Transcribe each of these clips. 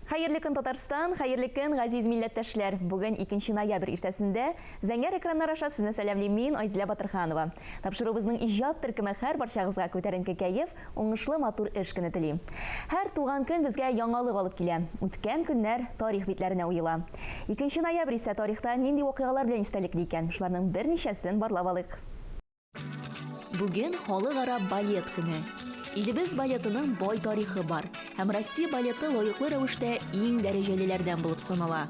Хәерле көн, Татарстан, хәерле көн, газиз милләттәшләр! Бүген 2 ноябрь иртәсендә зәңгәр экраннар аша сезне сәламлим мин, Айзилә Батырханова. Тапшыруыбызның иҗат төркеме һәр барчагызга күтәренке кәеф, уңышлы матур эш көне тели. Һәр туган көн безгә яңалык алып килә. Үткән көннәр тарих битләренә уела. 2 ноябрь исә тарихта нинди вакыйгалар белән истәлекле икән? Шуларның берничәсен барлап алыйк. Бүген Халыкара балет көне. Илебез балетының бай тарихы бар һәм Россия балеты лаеклы рәвештә иң дәрәҗәлеләрдән булып санала.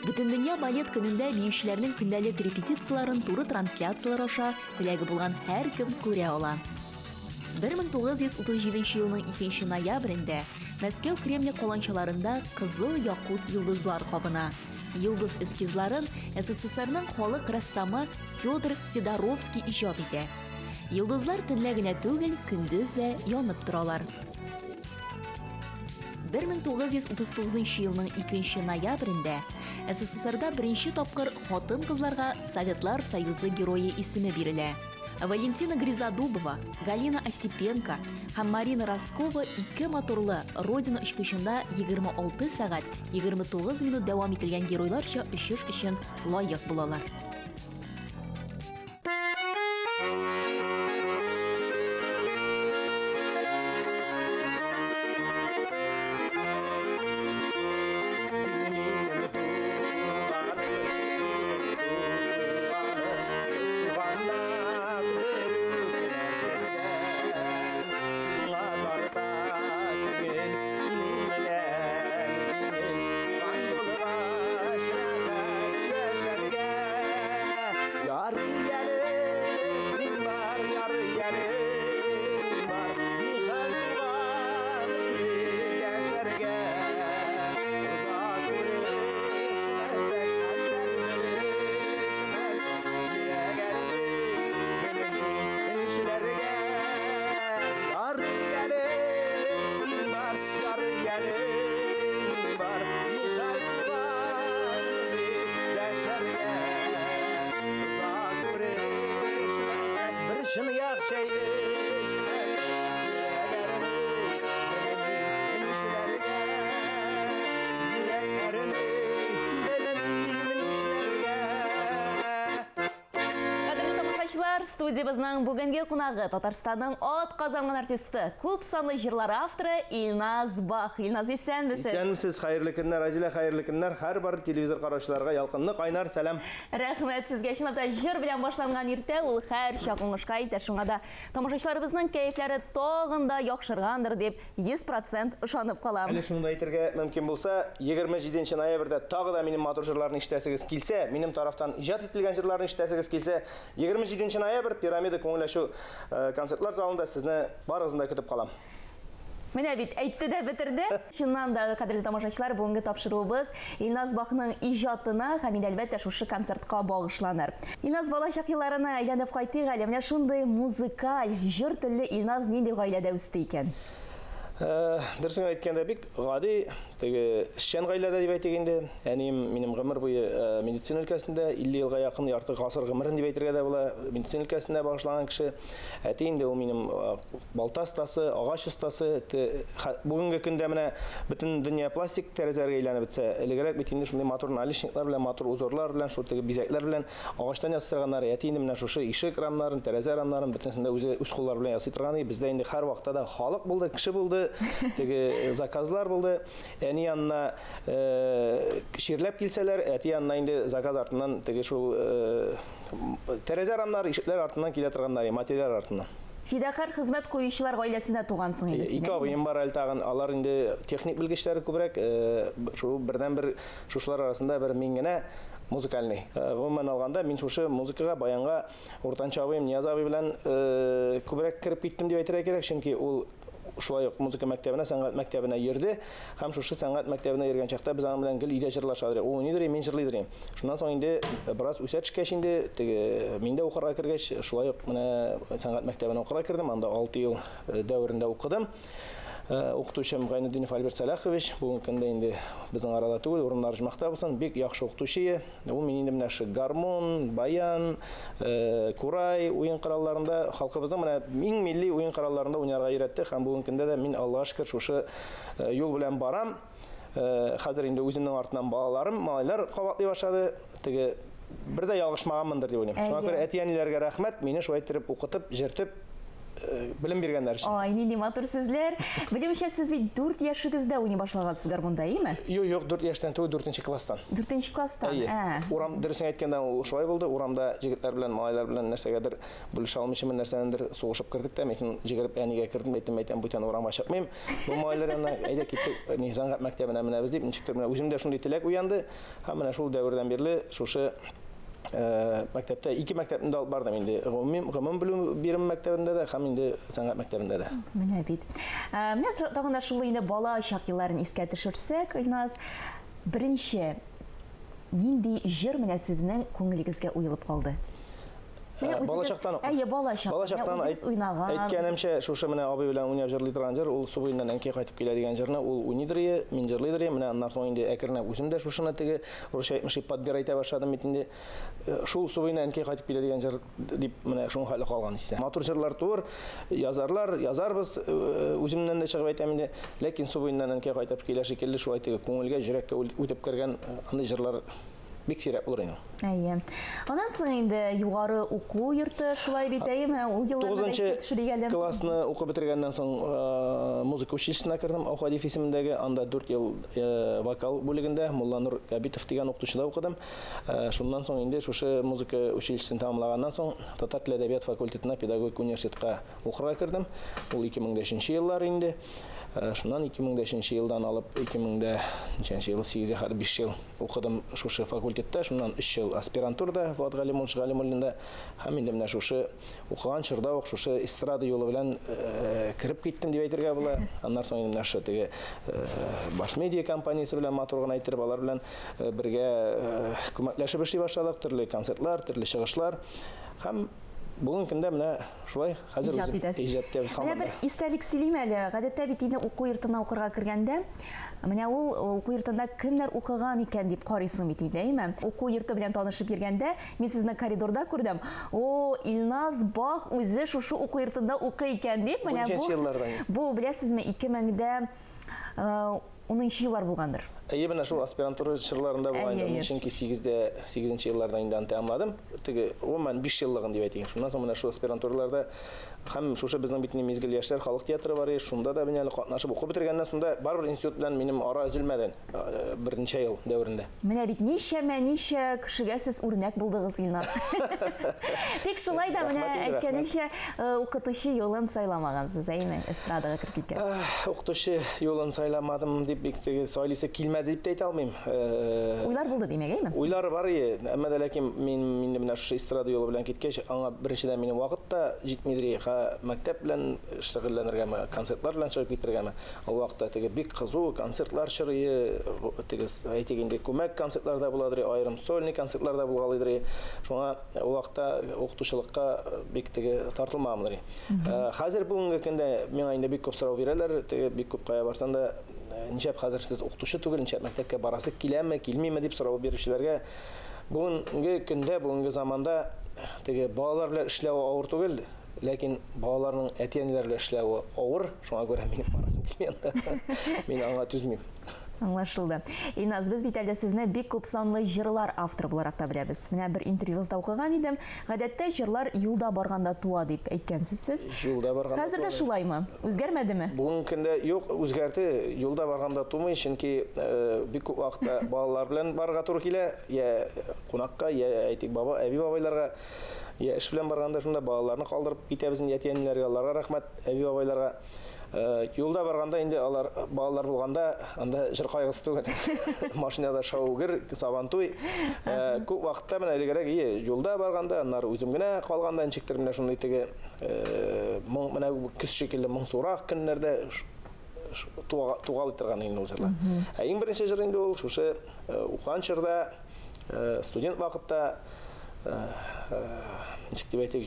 Бөтендөнья балет көнендә биючеләрнең көндәлек репетицияләрен туры трансляцияләр аша теләге булган һәркем күрә ала. 1937 елның 2 ноябрендә Мәскәү Кремле каланчаларында кызыл якут йолдызлар кабына. Йолдыз эскизларын СССРның халык рәссамы Федор Федоровский иҗат итә. Йолдызлар төнлә генә түгел, көндез дә янып торалар. 1939 елның 2 ноябрендә СССРда беренче тапкыр хатын-кызларга Советлар Союзы Герое исеме бирелә. Валентина Гризодубова, Галина Осипенко һәм Марина Роскова ике моторлы Родина очкычында 26 сәгать 29 минут дәвам ителгән геройларча очыш өчен лаек булалар. Кадерле тамашачылар, студиябезнең бүгенге кунагы Татарстанның ат казанган артисты, күп санлы җырлар авторы Илназ Бах. Илназ, исәнмесез? Исәнмесез, хәерле көннәр, Азилә, хәерле көннәр. Һәрбер телевизор караучыларга ялкынлы кайнар сәлам. Рәхмәт сезгә. Чынлап та җыр белән башланган иртә ул һәрчак уңышка илтә. Шуңа да тамашачыларыбызның кәефләре тагын да яхшыргандыр дип 100% ышанып калам. Әле шуны да әйтергә мөмкин булса, 27 ноябрьдә тагы да минем матур җырларны ишетәсегез килсә, минем тарафтан иҗат ителгән җырларны ишетәсегез килсә, 27 ноябрь Пирамида күңел ачу э, концертлар залында сезне барыгызны да көтеп калам. Менә бит, әйтте дә бетерде. Чыннан да, кадерле тамашачылар, бүгенге тапшыруыбыз Илназ Бахның иҗатына һәм инде әлбәттә шушы концертка багышланыр. Илназ балачак елларына әйләнеп кайтыйк әле. Менә шундый музыкаль, җыр телле Илназ нинди гаиләдә үсте икән? Э, дөресен әйткәндә, бик гади, теге эшчән гаиләдә дип әйтик инде. Әнием минем гомер буе э, медицина өлкәсендә, 50 елга якын ярты гасыр гомерен дип әйтергә дә була, медицина өлкәсендә багышлаган кеше. Әти инде ул минем э, балта остасы, агач остасы. Бүгенге көндә менә бөтен дөнья пластик тәрәзәләргә әйләнеп бетсә, элегрәк бит инде шундый матур наличниклар белән, матур узорлар белән, шул теге бизәкләр белән Агачтан ястырганнар, әти инде менә шушы ишек рамнарын, тәрәзә рамнарын бөтенесен дә үзе үз куллары белән ясый торган иде. Бездә инде һәрвакытта да халык булды, кеше булды, теге заказлар булды. Әни янына э, чирләп килсәләр, әти янына инде заказ артыннан теге шул э, тәрәзә рамнары, ишекләр артыннан килә торганнар, материал артыннан. Фидакарь хезмәт куючылар гаиләсендә тугансың инде син. Ике абыем бар әле тагын, алар инде техник белгечләре күбрәк, э, шул бердәнбер Шушылар арасында бер мин генә музыкальный. Э, гомумән алганда, мин шушы музыкага, баянга уртанчы абыем Нияз абый белән э, күбрәк кереп киттем дип әйтергә кирәк, чөнки ул шулай ук музыка мәктәбенә, сәнгать мәктәбенә йөрде һәм шушы сәнгать мәктәбенә йөргән чакта без аның белән гел өйдә җырлаша идек. Ул уйныйдыр, мин җырлыйдыр идем. Шуннан соң инде бераз үсә төшкәч инде, теге мин дә укырга кергәч, шулай ук менә сәнгать мәктәбенә укырга кердем. Анда 6 ел э, дәверендә укыдым. Э, укытучым Гайнетдинов Альберт Сәлахович бүгенге көндә инде безнең арада түгел, урыннары оҗмахта булсын, бик яхшы укытучы. Ул мин инде менә шу гармун, баян, э, курай уен коралларында халкыбызның менә иң милли уен коралларында уйнарга өйрәтте һәм бүгенге көндә дә мин Аллага шөкер шушы э, юл белән барам. Хәзер инде үземнең артыннан балаларым, малайлар кабатлый башлады. Теге бер дә ялгышмаганмындыр дип уйлыйм. Шуңа күрә әти-әниләргә рәхмәт, мине шулай иттереп укытып, җөртеп, белем биргәннәр өчен. Ай, нинди матур сүзләр. Белүемчә, сез бит 4 яшегездә уйный башлагансыз гармунда, әйеме? Юк, юк, 4 яшьтән түгел, 4 класстан. 4 класстан. Әйе. Ә. Урам, дөресен әйткәндә, ул шулай булды. Урамда җегетләр белән, малайлар белән нәрсәгәдер бүлешә алмыйча, нәрсәнедер сугышып кердек тә, мин җигереп әнигә кердем, әйттем, әйтәм, бүтән урамга чыкмыйм. Бу малайлар янына, әйдә киттек, ни, сәнгать мәктәбенә менәбез дип, ничектер менә үземдә шундый теләк уянды. Һәм менә шул дәвердән бирле шушы мәктәптә ике мәктәпне дә алып бардым инде. Гомуми гомум белем бирем мәктәбендә дә һәм инде сәнгать мәктәбендә дә. Менә бит. Менә тагын да шул инде бала чак елларын искә төшерсәк, Илназ, беренче нинди җыр менә сезнең күңелегезгә уелып калды? Менә үзегез, Балачактан ук. Әйе, балачактан. Балачактан Үзегез уйнаган. Әйткәнемчә, шушы менә абый белән уйнап җырлый торган җыр, ул су буеннан әнкәй кайтып килә дигән җырны ул уйныйдыр ие, мин җырлыйдыр ие. Менә аннан соң инде әкренләп үзем дә шушыны теге русча әйтмешли подбир әйтә башладым бит инде. Шул су буеннан әнкәй кайтып килә дигән җыр дип менә шуның хәле калган истә. Матур җырлар туыр, язарлар, язарбыз, үземнән дә чыгып әйтәм инде. Ләкин су буеннан әнкәй кайтып килә шикелле шулай теге күңелгә, йөрәккә үтеп кергән андый җырлар бик сирәк булыр инде. Әйе. Аннан соң инде югары уку йорты шулай бит, әйеме? Ул елларны да искә төшерик әле. Классны укып бетергәннән соң музыка училищесына кердем, Аухадиев исемендәге. Анда 4 ел вокал бүлегендә Мулланур Габитов дигән укытучыда укыдым. Шуннан соң инде шушы музыка училищесын тәмамлаганнан соң татар теле әдәбият факультетына педагогик университетка укырга кердем. Ул 2003 еллар инде. Шуннан 2003 елдан алып 2000 ничәнче ел, 8 хәтле 5 ел укыдым шушы факультетта, шуннан 3 ел аспирантурада Фуат Галимович Галимуллинда. Һәм инде менә шушы укыган чорда ук шушы эстрада юлы белән кереп киттем дип әйтергә була. Аннан соң инде менә шушы теге Баш медиа компаниясе белән матур гына иттереп алар белән бергә күмәкләшеп эшли башладык, төрле концертлар, төрле чыгышлар. Һәм бүгенге көндә менә шулай хәзер иҗат итәсез. Иҗат итәбез Менә бер истәлек сөйлим әле. Гадәттә бит инде уку йортына укырга кергәндә, менә ул уку йортында кемнәр укыган икән дип карыйсың бит инде, әйеме? Уку йорты белән танышып йөргәндә, мин сезне коридорда күрдем. О, Илназ Бах үзе шушы уку йортында укый икән дип, менә бу. Бу беләсезме, 2010 еллар булгандыр. Әйе, менә шул аспирантура чорларында була инде. Мин чөнки 8-дә, 8 елларда инде аны тәмамладым. Теге, гомумән, 5 еллыгын дип әйтик. Шуннан соң менә шул аспирантураларда һәм шушы безнең бит инде Мизгел яшьләр халык театры бар иде, шунда да мин әле катнашып укып бетергәннән соң да барыбер институт белән минем ара өзелмәде берничә ел дәверендә. Менә бит ничәмә-ничә кешегә сез үрнәк булдыгыз, Илназ. Тик шулай да менә әйткәнемчә, укытучы юлын сайламагансыз, әйеме, эстрадага кереп киткәнсез. Укытучы юлын сайламадым дип бик теге сайлыйсы килмәде дип тә әйтә алмыйм. Уйлар булды димәк, әйеме? Уйлар бар иде, әмма дә ләкин мин инде менә шушы эстрада юлы белән киткәч, аңа беренчедән минем вакыт та җитмидер, мәктәп белән шөгыльләнергәме, концертлар белән чыгып китергәме. Ул вакытта теге бик кызу концертлар чоры, теге әйтик инде күмәк концертлар да буладыр, аерым сольный концертлар да булгалыйдыр. Шуңа ул вакытта укытучылыкка бик теге тартылмагандыр. Хәзер бүгенге көндә миңа инде бик күп сорау бирәләр, теге бик күп кая барсаң да, нишләп хәзер сез укытучы түгел, нишләп мәктәпкә барасы киләме, килмиме дип сорау бирүчеләргә бүгенге көндә, бүгенге заманда теге балалар белән эшләү авыр түгел, ләкин балаларның әти-әниләре белән эшләве авыр, шуңа күрә минем барасым килми анда. Мин аңа түзмим. Аңлашылды. Илназ, без бит әле сезне бик күп санлы җырлар авторы буларак та беләбез. Менә бер интервьюгызда укыган идем. Гадәттә җырлар юлда барганда туа дип әйткәнсез сез. Юлда барганда. Хәзер дә шулаймы? Үзгәрмәдеме? Бүгенге көндә юк, үзгәрде. Юлда барганда тумый, чөнки бик күп вакытта балалар белән барырга туры килә, я кунакка, я әйтик баба, әби-бабайларга. Я эш белән барганда шунда балаларны калдырып китәбез инде әти-әниләргә, аларга рәхмәт, әби-бабайларга. Юлда барганда инде алар балалар булганда анда җыр кайгысы түгел. Машинада шау-гөр, сабантуй. Күп вакытта менә элегрәк ие юлда барганда, аннары үзем генә калганда ничектер менә шундый теге моң менә көз шикелле моңсурак көннәрдә тугалый торган инде ул җырлар. Ә иң беренче җыр инде ул шушы укыган чорда, студент вакытта ничек дип әйтик,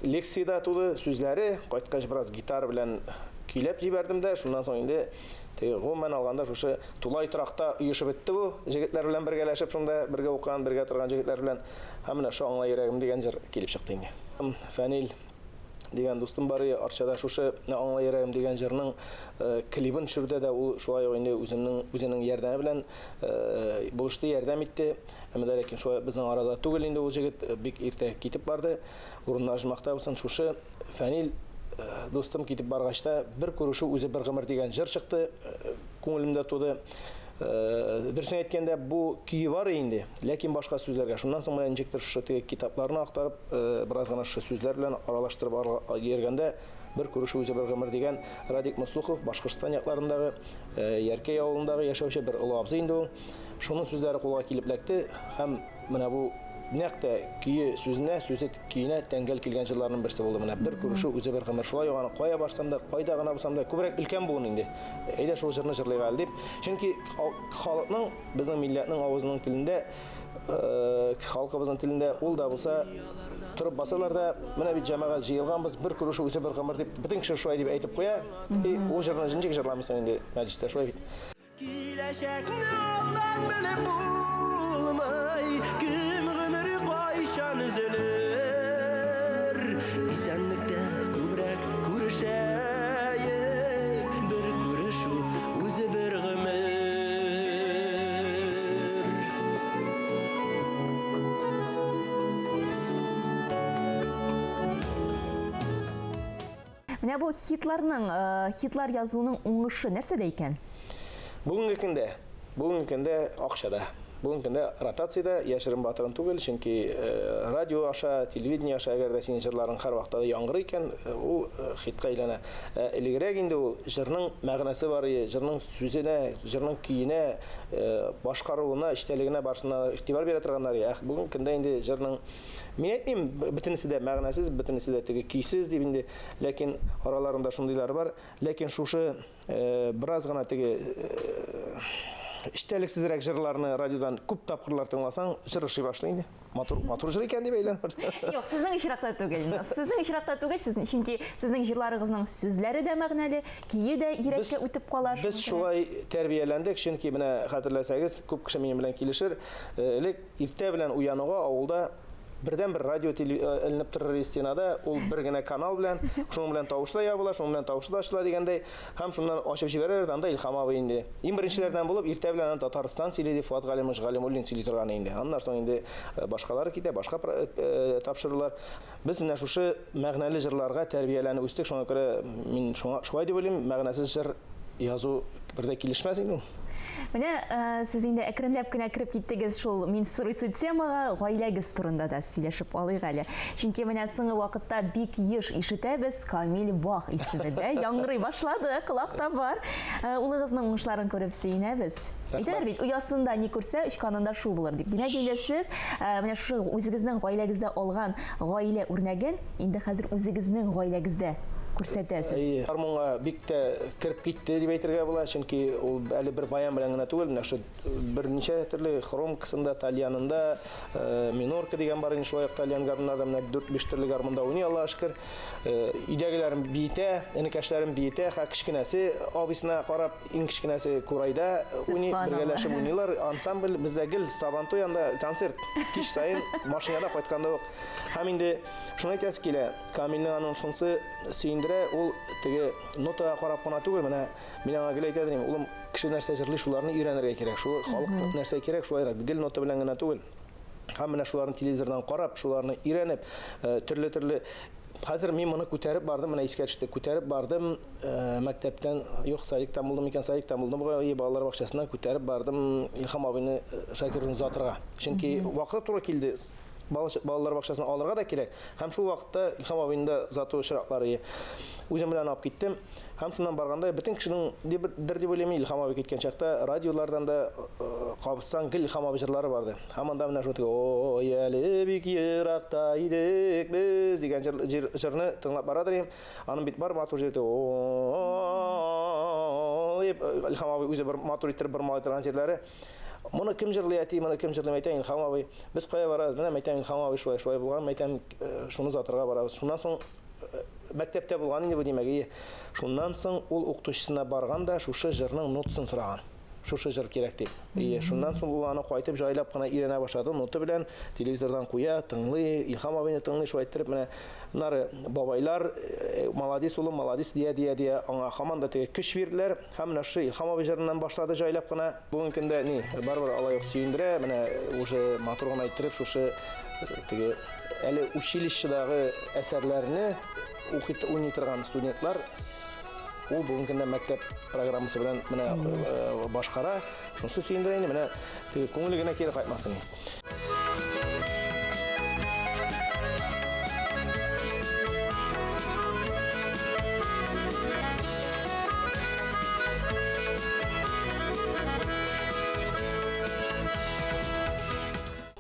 лекциядә туды сүзләре, кайткач бераз гитара белән көйләп җибәрдем дә, шуннан соң инде теге гомумән алганда шушы тулай торакта оешып бетте бу, җегетләр белән бергәләшеп шунда бергә укыган, бергә торган җегетләр белән. Һәм менә шул Аңла йөрәгем дигән җыр килеп чыкты инде. Фәнил дигән дустым бар иде, Арчада шушы Аңла йөрәгем дигән җырның клибын төшерүдә дә ул шулай ук инде үземнең үзенең ярдәме белән булышты, ярдәм итте. Әмма дә ләкин шулай безнең арада түгел инде ул җегет, бик иртә китеп барды. Урыннары оҗмахта булсын. Шушы Фәнил дустым китеп баргач та, бер күрешү үзе бер гомер дигән җыр чыкты, күңелемдә туды. Дөресен әйткәндә, бу көе бар инде, ләкин башка сүзләргә. Шуннан соң менә ничектер шушы теге китапларны актарып, бераз гына шушы сүзләр белән аралаштырып йөргәндә, бер күрешү үзе бер гомер дигән Радик Мослухов, Башкортстан якларындагы Яркәй авылындагы яшәүче бер олы абзый инде ул. Шуның сүзләре кулга килеп эләкте һәм менә бу нәкъ тә көе сүзенә, сүзе көенә тәңгәл килгән җырларның берсе булды. Менә бер күрешү үзе бер гомер. Шулай ук аны кая барсам да, кайда гына булсам да, күбрәк өлкән буын инде. Әйдә шул җырны җырлыйк әле дип. Чөнки халыкның, безнең милләтнең авызының телендә, халкыбызның телендә ул да булса торып басалар да, менә бит җәмәгать җыелганбыз, бер күрешү үзе бер гомер дип, бөтен кеше шулай дип әйтеп куя. И ул җырны ничек җырламыйсың инде мәҗлестә, шулай бит. Киләчәкне алдан белеп булмый, кем гомере кайчан өзелер. Исәнлектә күбрәк күрешәек, бер күрешү үзе бер гомер. Менә бу хитларның, э, хитлар язуның уңышы нәрсәдә икән? Бүгенге көндә, бүгенге көндә акчада. Бүгенге көндә ротациядә яшерен батырын түгел, чөнки э, радио аша, телевидение аша әгәр дә синең җырларың һәрвакытта да яңгырый икән, э, ул хитка әйләнә. Ә элегрәк инде ул җырның мәгънәсе бар иде, җырның сүзенә, җырның көенә, башкарылуына, эчтәлегенә барысына игътибар бирә торганнар иде. Ә бүгенге көндә инде җырның Мин әйтмим, бөтенесе дә мәгънәсез, бөтенесе дә теге көйсез дип инде, ләкин араларында шундыйлар бар. Ләкин шушы э, бераз гына теге э, эчтәлексезрәк җырларны радиодан күп тапкырлар тыңласаң, җыр ошый башлый инде. Матур, матур җыр икән дип әйләнеп. Юк, сезнең очракта түгел. Сезнең очракта түгел, сез, чөнки сезнең җырларыгызның сүзләре дә мәгънәле, көе дә йөрәккә үтеп кала. Без шулай тәрбияләндек, чөнки менә хәтерләсәгез, күп кеше минем белән килешер. Э, элек Иртә белән уянуга авылда бердәнбер радио э, эленеп торыр стенада, ул бер генә канал белән, шуның белән тавыш та ябыла, шуның белән тавыш да ачыла дигәндәй, һәм шуннан ачып җибәрәләр, анда Илһам абый инде. Иң беренчеләрдән булып иртә белән аны Татарстан сөйли дип Фуат Галимович Галимуллин сөйли торган инде. Аннан соң инде э, башкалары китә, башка э, тапшырулар. Без менә шушы мәгънәле җырларга тәрбияләнеп үстек, шуңа күрә мин шуңа шулай дип уйлыйм, мәгънәсез җыр язу бер дә килешмәс инде ул. Менә э, сез инде әкренләп кенә кереп киттегез шул мин сорыйсы темага, гаиләгез турында да сөйләшеп алыйк әле. Чөнки менә соңгы вакытта бик еш ишетәбез Камил Бах исеме дә яңгырый башлады, колакта бар. Э, улыгызның уңышларын күреп сөенәбез. Әйтәләр бит, оясында ни күрсә, очканында шул булыр дип. Димәк, инде сез э, менә шушы үзегезнең гаиләгездә алган гаилә үрнәген инде хәзер үзегезнең гаиләгездә күрсәтәсез. Әйе, гармунга бик тә кереп китте дип әйтергә була, чөнки ул әле бер баян белән генә түгел, менә шул берничә төрле хромкасында, тальянында, э, минорка дигән бар инде шулай ук тальян гармуннарда менә 4-5 төрле гармунда уйный, Аллага шөкер. Э, өйдәгеләрен биетә, энекәшләрен биетә, ха кечкенәсе абыйсына карап, иң кечкенәсе курайда уйный, бергәләшеп уйныйлар. Ансамбль бездә гел Сабантуй анда концерт кич саен машинада кайтканда ук. Һәм инде шуны әйтәсе килә, Камилнең аның шунысы сөендерә, ул теге нотага карап кына түгел, менә мин аңа гел әйтә идем, улым, кеше нәрсә җырлый, шуларны өйрәнергә кирәк. Шул халык нәрсә кирәк, шулайрак. Гел нота белән генә түгел. Һәм менә шуларны телевизордан карап, шуларны өйрәнеп, э, төрле-төрле Хәзер мин моны күтәреп бардым, менә искә төште. Күтәреп бардым, э, мәктәптән, юк, садиктан булдым икән, садиктан булдым бугай, балалар бакчасыннан күтәреп бардым Илһам абыйны э, Шакировны озатырга. Чөнки вакыты туры килде. Балалар бакчасына алырга да кирәк. Һәм шул вакытта Илһам абыйны да озату очраклары үзем белән алып киттем. Һәм шуннан барганда бөтен кешенең дер дип уйлыйм, Илһам абый киткән чакта радиолардан да э, кабызсаң гел Илһам абый җырлары барды. Һәм анда менә шул теге Ой, әле бик еракта идек без дигән җырны тыңлап барадыр идем. Аның бит бар матур җире дип Илһам абый үзе бер матур иттереп бормалый торган җирләре. Моны кем җырлый, әти, моны кем җырлый, мәйтәм, Илһам абый. Без кая барабыз? Менә мәйтәм, Илһам абый шулай, шулай булган, мәйтәм, э, шуны озатырга барабыз. Шуннан соң э, мәктәптә булган инде бу димәк, ие. Шуннан соң ул укытучысына барган да шушы җырның нотасын сораган. Шушы җыр кирәк дип. И шуннан соң ул аны кайтып җайлап кына өйрәнә башлады. Нота белән телевизордан куя, тыңлый, Илһам абыйны тыңлый, шулай иттереп менә аннары бабайлар э, маладис улым, маладис дия дия дия аңа һаман да теге көч бирделәр. Һәм менә шушы Илһам абый җырыннан башлады җайлап кына. Бүгенге көндә ни, барыбер алай ук сөендерә, менә уже матур гына иттереп шушы э, теге әле училищедагы әсәрләрне укый уйный торган студентлар Ул бүгенге көндә мәктәп программасы белән менә э, башкара. Шунысы сөендерә инде, менә теге күңеле генә кире кайтмасын.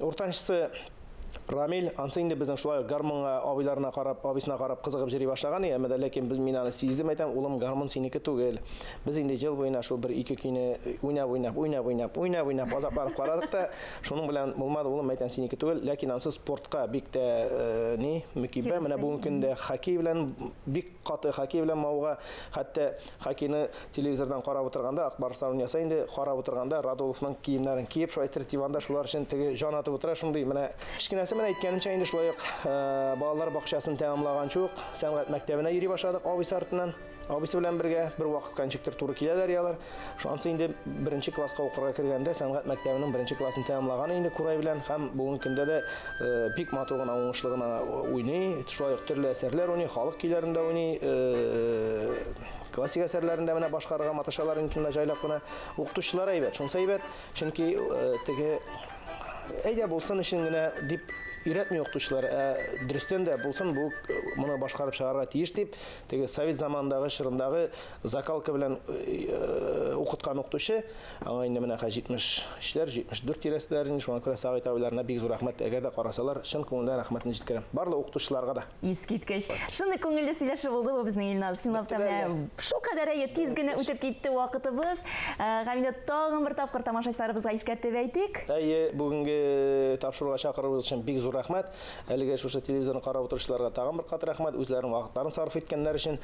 Уртанчысы Рамил, ансы инде безнең шулай ук гармунга абыйларына карап, абыйсына карап кызыгып йөри башлаган иде, әмма дә ләкин без мин аны сиздем, әйтәм, улым, гармун синеке түгел. Без инде ел буена шул бер-ике көйне уйнап, уйнап, уйнап, уйнап, уйнап, уйнап азапланып карадык та, шуның белән булмады, улым, әйтәм, синеке түгел, ләкин ансы спортка бик тә э, ни, мөкиббән, менә бүгенге көндә хоккей белән бик Каты хоккей белән мавыга, хәтта хоккейны телевизордан карап утырганда, Ак Барслар уйнаса инде, карап утырганда Радуловның киемнәрен киеп, шулай иттереп диванда шулар өчен теге җан атып утыра, шундый менә кечкенәсе менә әйткәнемчә инде шулай ук балалар бакчасын тәмамлаганчы ук сәнгать мәктәбенә йөри башладык абыйсы артыннан. Абыйсы белән бергә бер вакытка ничектер туры киләләр ялар. Шунысы инде беренче класска укырга кергәндә сәнгать мәктәбенең беренче классын тәмамлаган инде Курай белән һәм бүгенге көндә дә Э, бик матур гына, уңышлы гына уйный. Шулай ук төрле әсәрләр уйный, халык көйләрен дә уйный, э, классик әсәрләрен дә менә башкарырга маташалар инде шунда җайлап кына. Укытучылар әйбәт, шунысы әйбәт, чөнки э, теге әйдә булсын өчен генә дип өйрәтми укытучылар, ә дөрестән дә булсын, бу моны башкарып чыгарга тиеш дип, теге совет заманындагы чорындагы закалка белән укыткан укытучы Аңа инде менә хәзер 73-ләр, 74 тирәселәр инде, шуңа күрә Сәгыйть абыйларына бик зур рәхмәт. Әгәр дә карасалар, чын күңелдән рәхмәтне җиткерәм. Барлык укытучыларга да. Искиткеч. Шундый күңелле сөйләшү булды бу безнең, Илназ. Чынлап та менә шулкадәр әйе, тиз генә үтеп китте вакытыбыз. Һәм инде тагын бер тапкыр тамашачыларыбызга искәртеп әйтик. Әйе, бүгенге тапшыруга чакыруыгыз өчен бик зур рәхмәт. Әлеге шушы телевизорны карап утыручыларга тагын бер кат рәхмәт, үзләренең вакытларын сарыф иткәннәр өчен.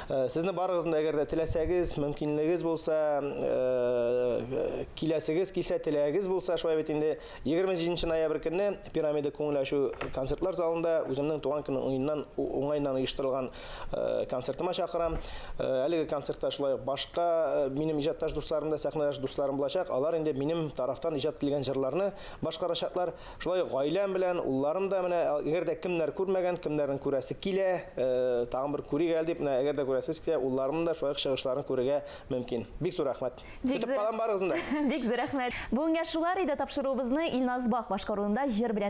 Э, сезне барыгызны да, әгәр дә теләсәгез, мөмкинлегегез булса, э, киләсегез килсә, теләгегез булса, шулай бит инде 27 ноябрь көнне Пирамида күңел ачу концертлар залында үземнең туган көнем уңыннан уңайыннан оештырылган э, концертыма чакырам. Әлеге концертта шулай ук башка минем иҗатташ дусларым да, сәхнәдәш дусларым булачак. Алар инде минем тарафтан иҗат ителгән җырларны башкарачаклар. Шулай ук гаиләм белән, улларым да менә, әгәр дә кемнәр күрмәгән, кемнәрнең күрәсе килә, э, тагын бер күрик әле дип, менә әгәр дә күрәсегез килә, улларымның да шулай ук чыгышларын күрергә мөмкин. Бик зур рәхмәт. Бик Көтеп зур калам барыгызны да. Бик зур рәхмәт. Бүгенгә шулар иде тапшыруыбызны Илназ Бах башкаруында җыр белән.